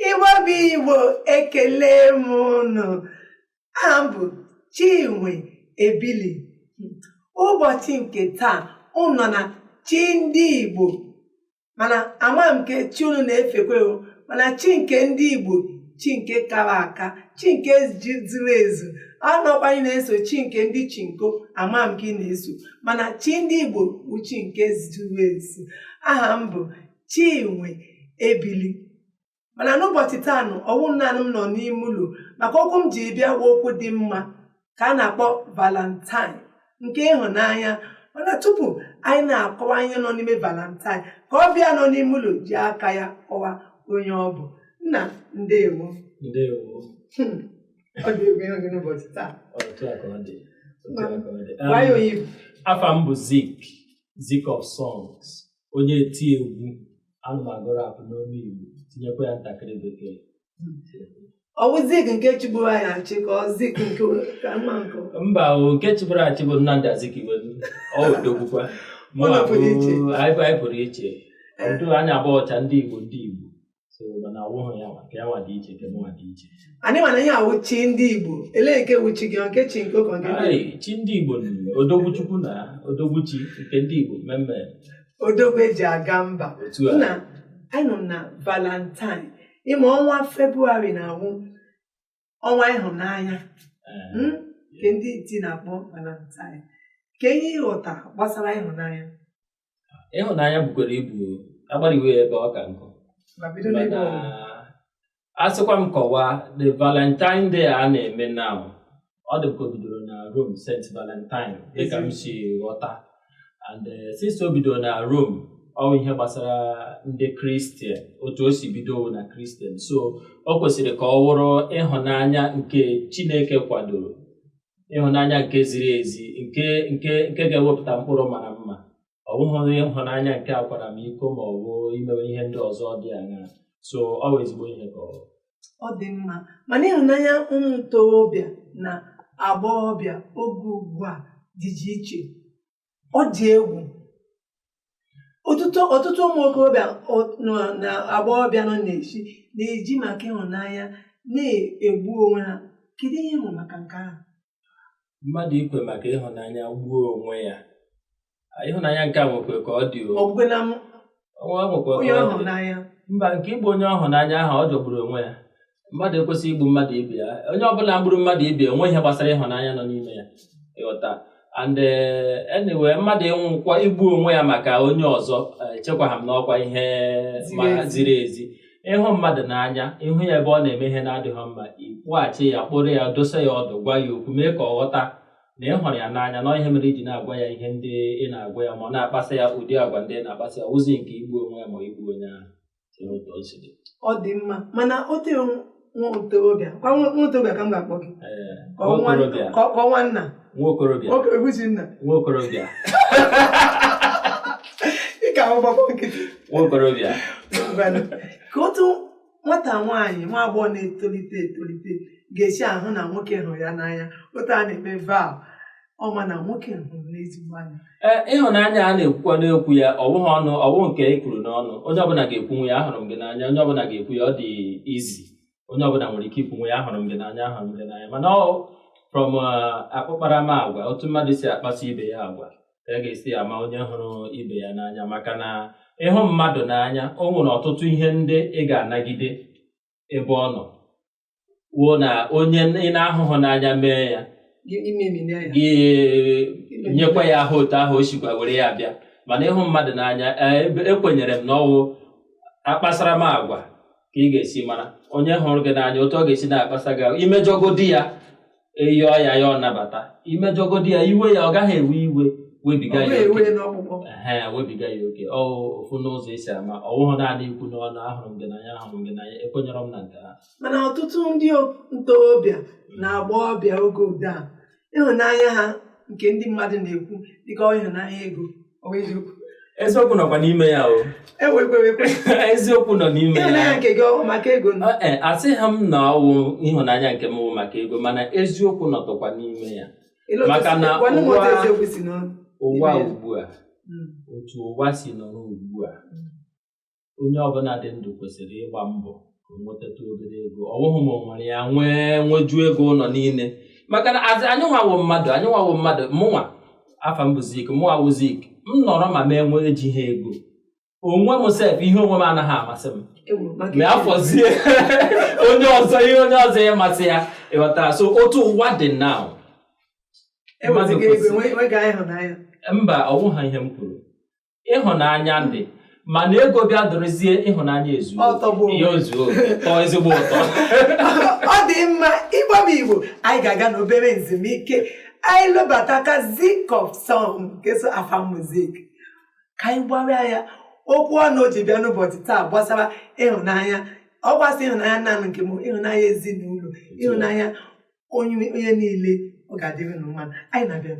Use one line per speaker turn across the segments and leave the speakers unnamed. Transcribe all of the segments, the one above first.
Igbo bụ Igbo, ekele m unu. Aha m bụ Chinwe Ebili. Ụbọchị nke taa, unu nọ na Chi Ndị Igbo, mana ama m nke chi unu na-efekwe o, mana chi nke ndị Igbo, chi nke kara aka, chi nke zuru ezu. Anọkwa anyị na-eso chi nke ndị chinko, ama m nke ị na-eso, mana chi ndị Igbo bụ chi nke zuru ezu. Aha m bụ Chinwe Ebili. Mana n'ụbọchị taa nụ, ọwụ naanị m nọ n'ime ụlọ, maka okwu m ji bịa wụ okwu dị mma ka a na-akpọ Valentine nke ịhụnanya. Mana tupu anyị na-akọwa ihe nọ n'ime Valentine, ka ọbịa nọ n'ime ụlọ ji aka ya kọwa onye ọ bụ. Nna, ndewo.
Ndewo.
Ọ dị egwu ịhụ gị n'ụbọchị taa.
Otu a ka ọ dị. Otu a ka ọ dị.
Gwa ya onye ị bụ.
Afa m bụ Zik, Zik of Songs, onye eti egwu. Ana m agụ rap n'olu Igbo, tinyekwa ya ntakịrị Bekee.
Ọ bụ Zik nke chịburu anyị achị, ka ọ Zik nke ka mma nke
Mba o, nke chịburu achị bụ Nnamdi Azikiwe. Ọ odogbukwa.
Ụnụ pụrụ iche.
Anyị pụrụ iche. Udo anyị abụọ ọcha ndị Igbo, ndị Igbo. So mana ọwụghị ya nwa, nke ya nwa dị iche, nke mụnwa dị iche.
Anyị mana ihe awụ chi ndị Igbo. Elee nke wụ chi gị, ọ nke chi nke ụkọ nke ndị
Ai, chi ndị Igbo nụ, odogwu Chukwu na odogwu chi nke ndị Igbo mmemme.
Odogwu eji aga mba.
Otu a.
Nna, anyị nọ na Valentine. Ịma ọnwa Febụwarị na-awụ ọnwa ịhụnanya, nke ndị iti na-akpọ Valentine. Ka ihe ịghọta gbasara ịhụnanya?
Ịhụnanya bukwara ibu, agbariwe ebe ọ ka nkụ.
Ma bido n'ebe
Mana
ọ bụ.
a sịkwa m kọwaa the Valentine Day a na-eme now, ọ dị ka o bidoro na Rome, Saint Valentine, dịka m si ghọta. And since o bidoro na Rome, ọ bụ ihe gbasara ndị Kristian, otu o si bido na Kristian. So o kwesịrị ka ọ wụrụ ịhụnanya nke Chineke kwadoro, ịhụnanya nke ziri ezi, nke ga-ewepụta mkpụrụ mara mma. Ọ bụghị ịhụnanya nke akwara m iko ma ọ bụ imewe ihe ndị ọzọ dị aṅaa. So ọ bụ ezigbo ihe ka ọ bụ.
Ọ dị mma, mana ịhụnanya ụmụ ntorobịa na agbọghọbịa oge ugbu a dịji iche. Ọ dị egwu. Ọtụtụ ụmụ okorobịa na agbọghọbịa nọ na-echi na-eji maka ịhụnanya na-egbu onwe ha. Kedu ihe ịhụ maka nke ahụ?
Mmadụ ikwe maka ịhụnanya gbuo onwe ya, ịhụnanya nke a nwekwe ka ọ dị o.
Ọ bụkwa na
Ọ nwekwa ka
onye
ọ
ọ
dị.
hụrụ n'anya.
Mba, nke igbu onye ọ hụrụ n'anya ahụ, ọ jọgburu onwe ya. Mmadụ ekwesịghị igbu mmadụ ibe ya. Onye ọbụla gburu mmadụ ibe ya, onwe ihe gbasara ịhụnanya nọ n'ime ya, ịghọta? And anyway, mmadụ ịnwụkwa, igbu onwe ya maka onye ọzọ, echekwaghị m n'ọkwa ihe
Ziri
ma
ezi.
ziri ezi. Ịhụ mmadụ n'anya, ịhụ ya ebe ọ na-eme ihe na-adịghị mma, ịkpọghachi ya, kpụrụ ya, dosa ya ọdụ, gwa ya okwu, mee ka ọ ghọta na ị hụrụ ya n'anya, na ihe mere iji na-agwa ya ihe ndị ị na-agwa ya, ma ọ na-akpasa ya ụdị agwa ndị ị na-akpasa ya, ụzọ nke igbu onwe ya ma igbu onye ahụ. Otu o si dị.
Ọ dị mma, mana otu nwa ntorobịa, kwa nwa ntorobịa ka m ga-akpọ gị.
Ee,
Ka ọ nwa-
nwa okorobịa.
Ka ọ nwanna.
Nwa okorobịa.
Nwoke egusi nna.
Nwa okorobịa.
Ị ka ahụ gbakọ nkịtị.
Nwa okorobịa.
Ngwanụ. Ka otu nwata nwaanyị, nwa agbọghọ na-etolite etolite ga-esi ahụ na nwoke hụrụ ya n'anya, otu a na-eme val ọma na nwoke hụrụ n'ezigbo anya?
Ee, ịhụnanya a na-ekwukwa n'ekwu ya, ọ bụghị ọnụ, ọ bụghị nke e kwuru n'ọnụ. Onye ọbụla ga-ekwunwu ya, "Ahụrụ m gị n'anya." Onye ọbụla ga-ekwu ya, ọ dị izi. Onye ọbụla nwere ike ikwunwu ya, "Ahụrụ m gị n'anya, ahụrụ m gị n'anya." Mana ọ from akpụkparamagwa, otu mmadụ si akpaso ibe ya agwa, ka a ga-esi ama onye hụrụ ibe ya n'anya. Maka na ịhụ mmadụ n'anya, o nwere ọtụtụ ihe ndị ị ga-anagide ebe ọ nọ, wuo na onye ị na-ahụhụ n'anya mee ya,
Gị imemine ya.
gị nyekwa ya ahụ otu ahụ o sikwa were ya bịa. Mana ịhụ mmadụ n'anya, ekwenyere m na ọwụ akpasara m agwa ka ị ga-esi mara onye hụrụ gị n'anya, otu ọ ga-esi na-akpasa gị agwa. Imejọgodi ya, ịyọọ ya, ya ọ nabata. Imejọgodi ya, iwe ya, ọ gaghị ewe iwe webiga
Ọ
ya
bụghị
oke.
ewe n'ọkpụkpọ.
Ehe, webiga ya oke. Ọ ofu n'ụzọ esi ama. Ọ wụghụ naanị ikwu n'ọnụ, "Ahụrụ m gị n'anya, ahụrụ m gị n'anya." Ekwenyere m na nke ahụ.
Mana ọtụtụ ndị ntorobịa na agbọghọbịa oge ugbu a, ịhụnanya ha nke ndị mmadụ na-ekwu dịka ọ ịhụnanya ego, ọ bụ eziokwu?
Eziokwu nọkwa n'ime ya o.
Ewekwe.
Eziokwu nọ n'ime
Ịhụnanya
ya.
nke gị, ọ maka ego nọ?
Ee, asịghị m na ọwụ ịhụnanya nke m wụ maka ego, mana eziokwu nọtụkwa n'ime ya.
Ele otu
Maka na
gwanụ m otu eziokwu si nọ
ụwa
n'ime ya.
Ugbu a, otu ụwa si nọrọ ugbu a, onye ọbụla dị ndụ kwesịrị ịgba mbọ ka Ka o nwetatụ obere ego. Ọ bụghị ma o nwere ya nwee nwejuo ego ụlọ niile, maka na azị anyị nwawo mmadụ, anyị nwawo mmadụ. Mụnwa, afa m bụ Zik, mụnwa wụ Zik, m nọrọ ma m enwe ejighị ego onwe m sef, ihe onwe m anaghị amasị m.
Ewu, maka
Ma afọzie onye ọzọ, ihe onye ọzọ ịmasị ya, ịghọta? So otu ụwa dị now,
Eweziga ego, enweghị ịhụnanya.
Mba, ọwụ ha ihe m kwuru. Ịhụnanya dị, mana ego bịa dụrụzie ịhụnanya ezuo.
Ọ tọgbuo onwe.
Ya ozuo oke, tọọ ezigbo ụtọ.
Ọ dị mma. Igbo bụ Igbo, anyị ga-aga n'obere ezumike. Anyị lụbata ka Zik of Song nke so Afa Muzik, ka anyị gbara ya okwu ọnụ o ji bịa n'ụbọchị taa gbasara ịhụnanya. Ọ gbasa ịhụnanya naanị nke m, ịhụnanya ezinụlọ, ịhụnanya onye onye niile. Ọ ga-adịrị n'ụwa. Anyị na-abịa.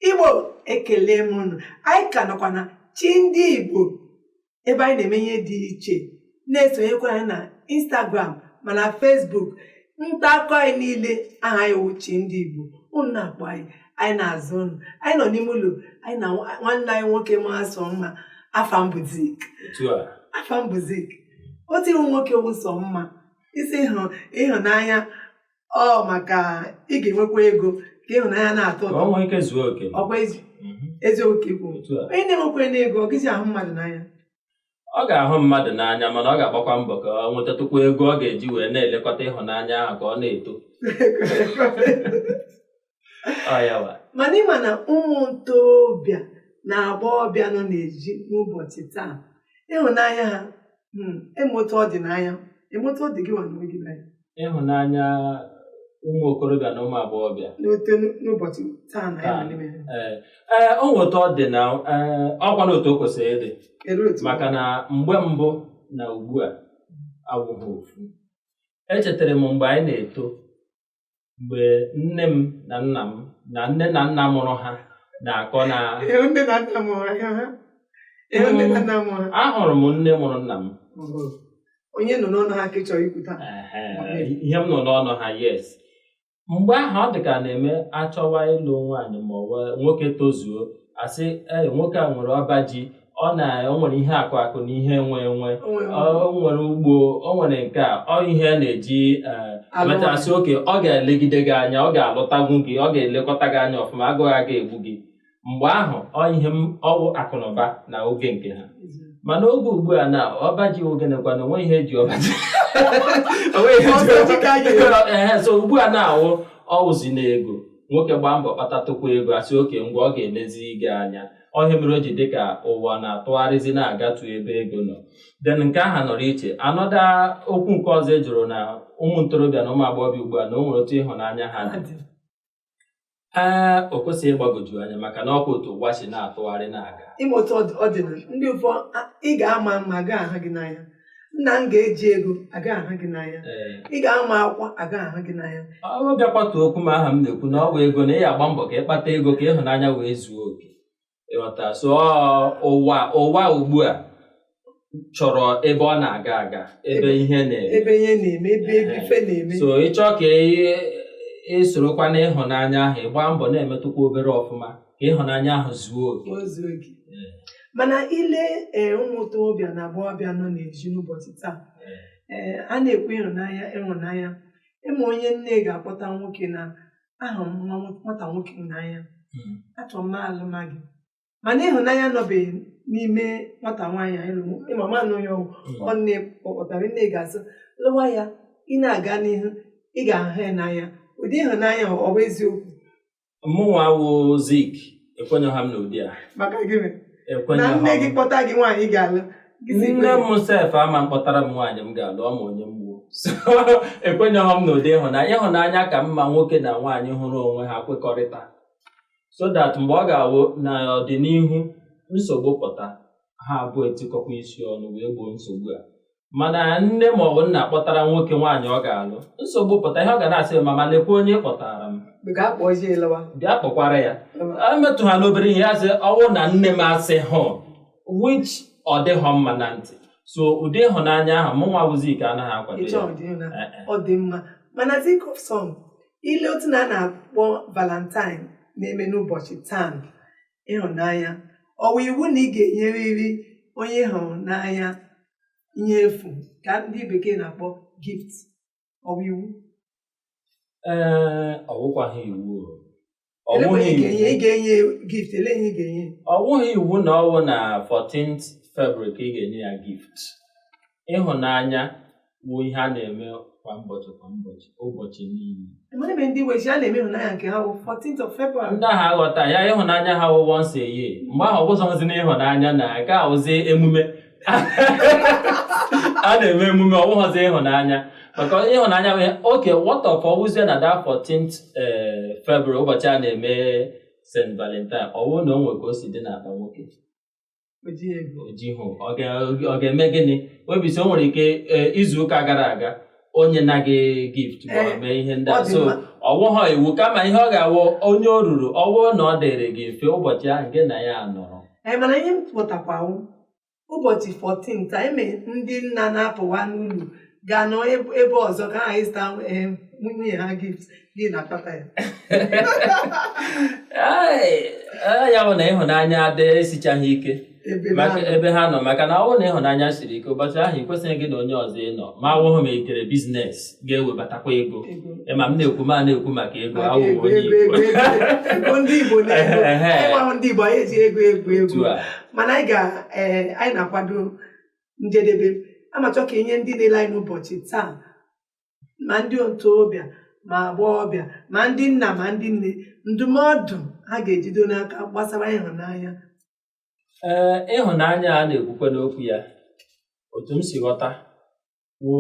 Igbo, ekele m unu. Anyị ka nọkwa na Chi Ndị Igbo, ebe anyị na-eme ihe dị iche. Na-esonyekwa anyị na Instagram ma na Facebook. Nta akụkọ anyị niile, aha anyị wụ Chi Ndị Igbo. Unu na-akpọ anyị, anyị na-azụ unu. Anyị nọ n'ime ụlọ anyị na nwanne anyị nwoke ma asọ mma. Afa m bụ Zik.
Otu a.
Afa m bụ Zik. Otu iwu nwoke wụ sọ mma isi ịhụnanya ọ maka ị ga-enwekwa ego ka ịhụnanya na-atọ
Ka
ụtọ.
ọ nwee ike zuo oke.
Ọkwa eziokwu ka ikwu?
Otu a.
Onye na-enwekwa n'ego, ọ gịzi ahụ mmadụ n'anya?
Ọ ga-ahụ mmadụ n'anya, mana ọ ga-agbakwa mbọ ka ọ nwetatụkwa ego ọ ga-eji wee na-elekọta ịhụnanya ahụ ka ọ na-eto. Ọ ya wa.
Mana ịma na ụmụ ntorobịa na agbọghọbịa nọ n'ezi n'ụbọchị taa, ịhụnanya ha, eme otu ọ dị n'anya, eme otu ọ dị gị nwa n'onwe gị n'anya.
Ịhụnanya ụmụ okorobịa na ụmụ agbọghọbịa
n'ote n'ụbọchị taa na ya nọ n'ime ya.
Ee, o nweta ọ dị na ee, ọkwa na otu o kwesịrị ịdị.
Kedu otu?
Maka na mgbe mbụ na ugbu a awụghị ofu. Echetara m mgbe anyị na-eto, mgbe nne m na nna m na nne na nna mụrụ ha na-akọ na
Ịhụ nne na nna mụrụ ha, ịhụ nne na nna mụrụ ha.
Ahụrụ m nne mụrụ nna m.
Onye nọ n'ọnụ ha ka ị chọrọ ikwu taa?
Ehe, ihe m nọ n'ọnụ ha, yes. Mgbe ahụ ọ dị ka na-eme achọwa ịlụ nwaanyị ma ọ bụ nwoke tozuo, asị ee, nwoke a nwere ọba ji, ọ na o nwere ihe akụ akụ na ihe enwe enwe, o nwere ugbo, o nwere nke a, ọ ihe a na-eji
Alụ
meta
nwaanyị.
asị oke ọ ga-elegide gị anya, ọ ga-alụtagwu gị, ọ ga-elekọta gị anya ọfụma, agụghị aga egbu gị. Mgbe ahụ ọ ihe m ọwụ akụnụba na oge nke ha. Mana oge ugbu a na ọba ji ogenekwa na onwe ihe eji ọba ji, onwe ihe eji
Ọba ji ka a ga-eri.
Ehe, so ugbu a na-awụ ọwụzi na ego. Nwoke gbaa mbọ kpatatụkwa ego, asị oke ngwa, ọ ga-elezi gị anya. Ọhịa mere o ji dị ka ụwa na-atụgharịzi na-agatu ebe ego nọ. Then nke ahụ nọrọ iche. Anọda okwu nke ọzọ e jụrụ na ụmụ ntorobịa na ụmụ agbọghọbịa ugbu a na o nwere otu ịhụnanya ha dị. Ee, o kwesịghị ịgbagwoju anya, maka na ọkwa otu ụwa si na-atụgharị na-aga.
Ime otu ọ dị na ndị ụfọ, ị ga-ama mma, agaghị ahụ gị n'anya. Nna m ga-eji ego, agaghị ahụ gị n'anya. Ị ga-ama akwụkwọ, agaghị ahụ gị n'anya.
Ọ bịakwatuo okwu m aha m na-ekwu na ọ bụ ego, na ị ga-agba mbọ ka ịkpata ego ka ịhụnanya wee zuo oke, ịghọta? So ọ ụwa ugbu a chọrọ ebe ọ na-aga aga, ebe ihe na-eme.
Ebe ihe na-eme, ebe ife na-eme.
So ịchọ ka ị sorokwa n'ịhụnanya ahụ, ịgba mbọ na-emetụkwa obere ọfụma ka ịhụnanya ahụ zuo oke.
O zuo oke. Mana ile ee, ụmụ ntorobịa na agbọghọbịa nọ n'ezi n'ụbọchị taa, ee, a na-ekwu ịhụnanya, ịhụnanya. Ịma onye nne ga-akpọta nwoke na ahụ m nwa nwata nwoke m n'anya, achọrọ m alụma gị, mana ịhụnanya nọbeghị n'ime nwata nwaanyị a ịlụ. Ịma ma na onye ọwụ ọ nne kpọkọtara, nne ga-asị lụwa ya, ị na-aga n'ihu ị ga-ahụ ya n'anya. Ụdị ịhụnanya ọ bụ eziokwu?
Mụnwa wụ Zik, ekwenyeghị m n'ụdị a.
Maka gịnị na
Ekwenyeghị
nne gị
m.
kpọta gị nwaanyị ị ga-alụ gị sị
Nne
kwenye.
m sef ama mkpọtara m nwaanyị m ga-alụ, ọ ma onye m gbuo. So ekwenyeghị m n'ụdị ịhụnanya. Ịhụnanya ka mma nwoke na nwaanyị hụrụ onwe ha kwekọrịta, so that mgbe ọ ga-awụ n'ọdịnihu nsogbu pụta, ha abụọ etikọkwa isi ọnụ wee gboo nsogbu a. Mana nne ma ọ bụ nna kpọtara nwoke nwaanyị ọ ga-alụ, nsogbu pụta, ihe ọ ga na-asị, "Mama, lekwa onye ị kpọtara m."
Ga-akpọzie lụwa.
Bịa kpọkwara ya. Emetụ ha n'obere ihe, ya sị ọwụ na nne m asị hụ, which ọ dịghọ mma na ntị. So ụdị ịhụnanya ahụ, mụ nwa wụ Zik anaghị akwado
Ịchọ
ya.
ụdị ịhụnanya.
Eh, eh.
Ọ dị mma. Mana Zik of Song, ile otu na a na-akpọ Valentine na-eme n'ụbọchị taa. Ịhụnanya, ọ wụ iwu na ị ga-enyerịrị onye ị hụrụ n'anya ihe efu ka ndị bekee na-akpọ gift? Ọ wụ iwu?
Ee, ọ wụkwaghị iwu o. Ọ
Ele
wụghị
ị ga-enye ị
iwu.
ga-enye gift, ele ihe ị ga-enye?
Ọ wụghị iwu na ọ wụ na 14th February ka ị ga-enye ya gift. Ịhụnanya wụ ihe a na-eme kwa ụbọchị, kwa ụbọchị, ụbọchị niile.
Mana ebe ndị Igbo a na-eme ịhụnanya nke ha bụ 14th of February.
Ndị ahụ aghọta ya, ịhụnanya ha wụ once a year. Mgbe ahụ, ọ bụzọzi na ịhụnanya na nke awụzi emume a na-eme, emume, ọ bụghọzi ịhụnanya, maka ịhụnanya bụ oke what of ọwụzie na that 14th February, ụbọchị a na-eme St. Valentine, ọ bụrụ na o nwere ka o si dị n'akpa nwoke,
O jighị ego.
O jighị, ọ ga-eme gịnị? Obisi o nwere ike izu ụka gara aga onye na gị gift ma ọ mee ihe ndị
Ọ
a
dị
so
mma.
ọ wụghọ iwu, kama ihe ọ ga-awụ onye o ruru, ọ bụrụ na ọ dịrị gị mfe ụbọchị ahụ gị na ya nọrọ.
Ee, mana ihe m pụtakwawu ụbọchị 14th a eme, ndị nna na-apụwa n'ụlọ gaa nọ ebe ọzọ ka ha ịzụta nwunye ha gift, gị na-akpata ya.
Ai, ya bụ na ịhụnanya adị esichaghị ike
ebe
maka
ha nọ.
Ebe ha nọ, maka na ọ bụrụ na ịhụnanya siri ike, ụbọchị ahụ ị kwesịghị gị na onye ọzọ ịnọ, ma awụghị ma ekere business ga-ewebatakwa ego.
Ego.
Ịma m na-ekwu, ma na-ekwu maka ego.
Maka
awụ
ego,
onye
ego,
Igbo.
Ego, ego, ego ndị Igbo na-ego.
Ehe.
Anyị nwa ndị Igbo, anyị eji ego egwu egwu.
Otu a.
Mana anyị ga anyị na-akwado njedebe. Amachọ ka inye ndị na-ele anyị n'ụbọchị taa, ma ndị ntorobịa, ma agbọghọbịa, ma ndị nna, ma ndị nne, ndụmọdụ ha ga-ejido n'aka gbasara ịhụnanya.
Ee, ịhụnanya a na-ekwukwe n'okwu ya, otu m si ghọta wụ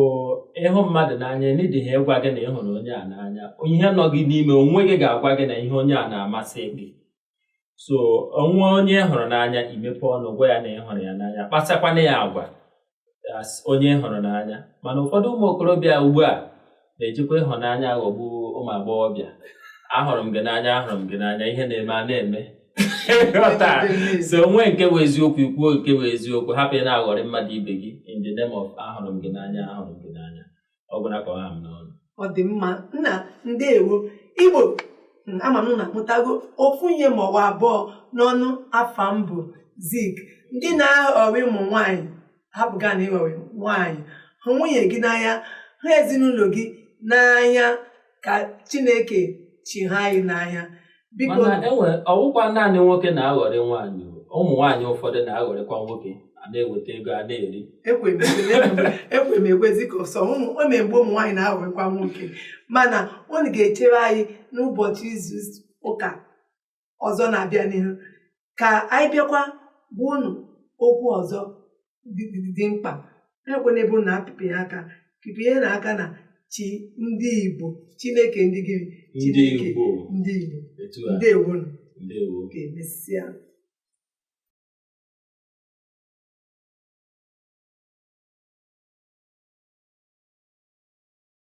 ịhụ mmadụ n'anya n'idighị ịgwa gị na ị hụrụ onye a n'anya. Ihe nọ gị n'ime onwe gị ga-agwa gị na ihe onye a na-amasị gị. So onwe onye ị hụrụ n'anya, imepe ọnụ gwa ya na ị hụrụ ya n'anya, kpasakwana ya agwa as onye ị hụrụ n'anya. Mana ụfọdụ ụmụ okorobịa ugbu a na-ejikwa ịhụnanya aghọgbu ụmụ agbọghọbịa. Ahụrụ m gị n'anya, ahụrụ m gị n'anya, ihe na-eme a na-eme. Ghọta? So onwe nke bụ eziokwu, ikwuo nke bụ eziokwu, hapụ ị na-aghọrị mmadụ ibe gị in the name of ahụrụ m gị n'anya, ahụrụ m gị n'anya. Ọ gwụna ka ọ ha m n'ọnụ.
Ọ dị mma, nna, ndeewo. Igbo, ama m na amụtago ofu ihe ma ọwa abụọ n'ọnụ afa mbụ Zik. Ndị na-aghọrị ụmụ nwanyị, hapụga na ịghọrị nwanyị. Hụ nwunye gị n'anya, hụ ezinụlọ gị n'anya ka Chineke chi ha anyị n'anya. Biko.
Mana enwe ọwụkwa naanị nwoke na-aghọrị nwaanyị o. Ụmụ nwaanyị ụfọdụ na-aghọrịkwa nwoke, a na-eweta ego a na-eri.
Ekwe m ekwe, m ekwe zika ọsọ ụmụ o mee mgbe ụmụ nwaanyị na-aghọrịkwa nwoke. Mana unu ga-echere anyị n'ụbọchị izu ụka ọzọ na-abịa n'ihu ka anyị bịakwa gwa unu okwu ọzọ dị mkpa. Ekwe n'ebe unu na-apịpị aka, pịpịnye na aka na chi ndị Igbo, Chineke ndị gịnị?
Ndị
Chineke
Igbo.
Ndị Igbo.
Etu a.
Ndewonu.
Ndewo.
Ga-emesịa.